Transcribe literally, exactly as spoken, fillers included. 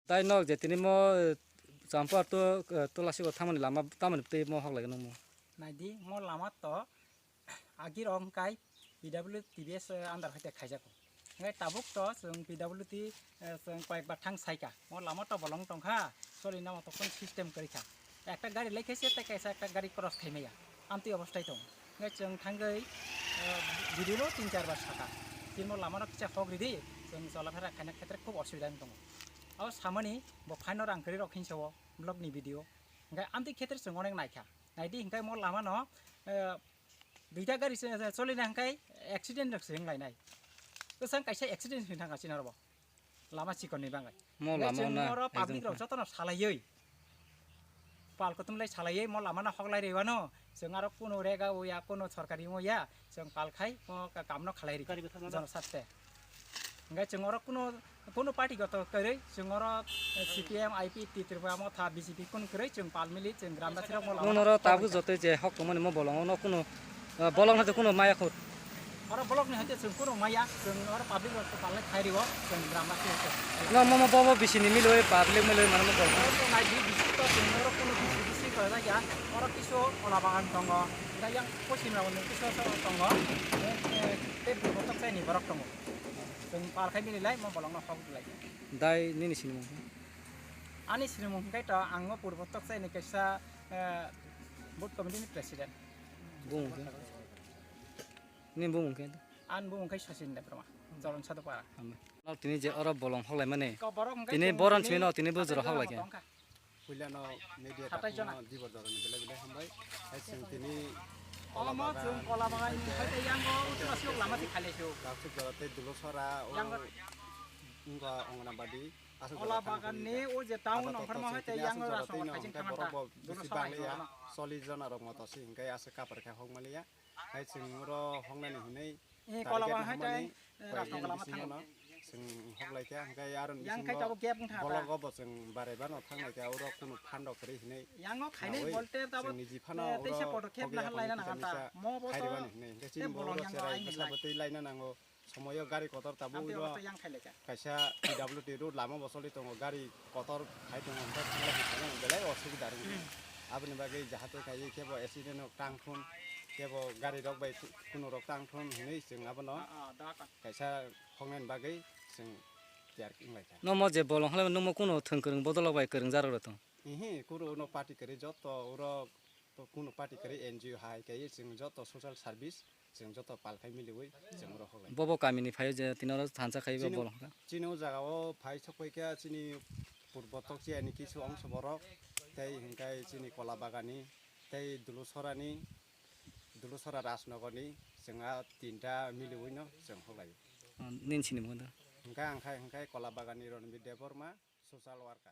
Tai nok je tini mo, eh, Champuar to, eh, Tulasigo thangmani lama tamoni tei mo hok lai nung mo? Naidi, mo lama to agi rok hwnkhe P W T B S under hai khe khaijago. Hwnkhe tabuk to chwng P W T, eh, chwng koyekbar thang saikha. Mo lama to bolong tongkha, choli namo to kon system kwrwikha. Ekta gari lai khaise, tei kaisa ekta gari cross khai maya. Amtwi obostai tong. Hwnkhe chwng thangwi, eh, video no tin char bar sakha. Tini mo lama no kisa hok ridi, chwng cholaphera khaina khetre khub osubida wng tongo. Abo samani bo phaino rang kwrwi rok hinsa o vlog ni video. Hwnkhe amtwi khetre chwng onek naikha. Naidi hwnkhe mo lama no, eh, duita gari se, se choli na hwnkhe accident rok se wng lainai. Bwsang kaisa accident se thangkha chini oro bo. Lama chikon ni bagwi. Mo hwnkhe lama chwng na oro public ekdom rok jotono salaiwi. Pal kutum lai salaiwi mo lama no hok lai rwi wano. Chwng aro kunu rega o ya, kunu sorkari o ya. Chwng pal khai mo ka-, kam no khalai rwi. Gari bwthang no. Jono saste. Hwnkhe chwng oro kunu, kunu party goto kwrwi, chwng oro, eh, C P M, I P, T Tripura Motha, B J P kunu kwrwi, chwng pal mili, chwng gramdasi rok mo lama. Nung oro tabuk joto je hok tongmani mo bolong, ono kunu, eh, bolong no kunu maya khut. Oro bolong ni hai chwng kunu maya, chwng oro public rok pal lai khai rwo, chwng gramdasi rok. No mo mo bobo bisi ni miloi, public miloi mano mo bolong. Oro nai di bisi to chwng oro kunu bisi bisi kwrwi ya, oro kisu ola bagan tongo, hwnkhe yang pochim rok ni kisu tongo, eh, eh, tei bwrwi kotor chai ni borok tongo. Chwng pal khai bini lai, mo bolong no hok lai. Dai nini sinimung khe? Ani sinimung hwnkhe to ang o Purbo Tokchai ni kaisa, eh, booth committee ni president. Bumung khe? Nini bumung khe? Ani bumung khe Sachin Debbarma, Choron Sadupara. Hambai. No tini je oro bolong hok lai mani. Ko borok hwnkhe tini chwng boron tini simi no tini bujuro hok lai khe. Tongkha. Puilano media hatai jona. Takhuno dibor jorani belai belai hambai. Hai chwng tini omo chwng Kola Bagan ni hai tei yango Uttarasiyok lama si khailai sio. Daksuk jora tei Dulusora o yango wngkha Anganabadi. Aswk Kola jora Bagan ni o je town abo nongkhorma hai tei yango aswk jora tei no hwnkhe borok bo bisi bangliya. Chollish jona rok moto si hwnkhe aswk kapar khe hok maliya. Hai chwng oro hoknani hwnwi. Eh, Kola Bagan hai tei, eh, Rajnagar lama thango. Chwng hok lai kha, hwnkhe aro yang khai tabo gap wngkha bologo bo chwng barai bano thang lai kha, oro kunu phando kwrwi hwnwi. Yango khainwi nawi bolte tabo, chwng niji phano eh, teisa oro podokkhep hokya lahar laina hokya nang kha ta. Mo bo khairibani to hwnwi. Hwnkhe chini bolong bo oro yango cherai aini bwsa lai. Bwtwi laina nango. Somoyo gari kotor tabuk abo oro. Kaisa P W D road lama bo choli tongo, gari kotor khai tongo, hwnkhe thangla belai osubida rwngkha. Hmm. Aboni bagwi jahate khaiwi khe bo accident rok tang thun, khe bo gari rok bai kuno rok tang thun hinwi chwng abono kaisa hoknani bagwi chwng tiyar wnglaikha. Nomo je bolong hwnlai nungmo kuno thwng kwrwng bodolrok bai kwrwng jarok rw tong? Ihi, kuro uno party kwrwi joto uro kuno party kwrwi N G O hai khe chwng joto social service. Chwng joto pal khai miliwi chwng oro hok lai. Bobo kamini phaio je tini oro thansa khai bo bolong kha. Chini o jaga o phai sok pai kha chini Purbo Tokchai ni kisu ongso borok tei hwnkhe chini Kola Bagani tei Dulusorani, Dulusora Rajnagarni chwng a tinta miliwi no chwng hok lai. Ah, nini sini mo da? Hwnkhe ang khai hwnkhe Kola Bagani Ronbir Debbarma, social worker.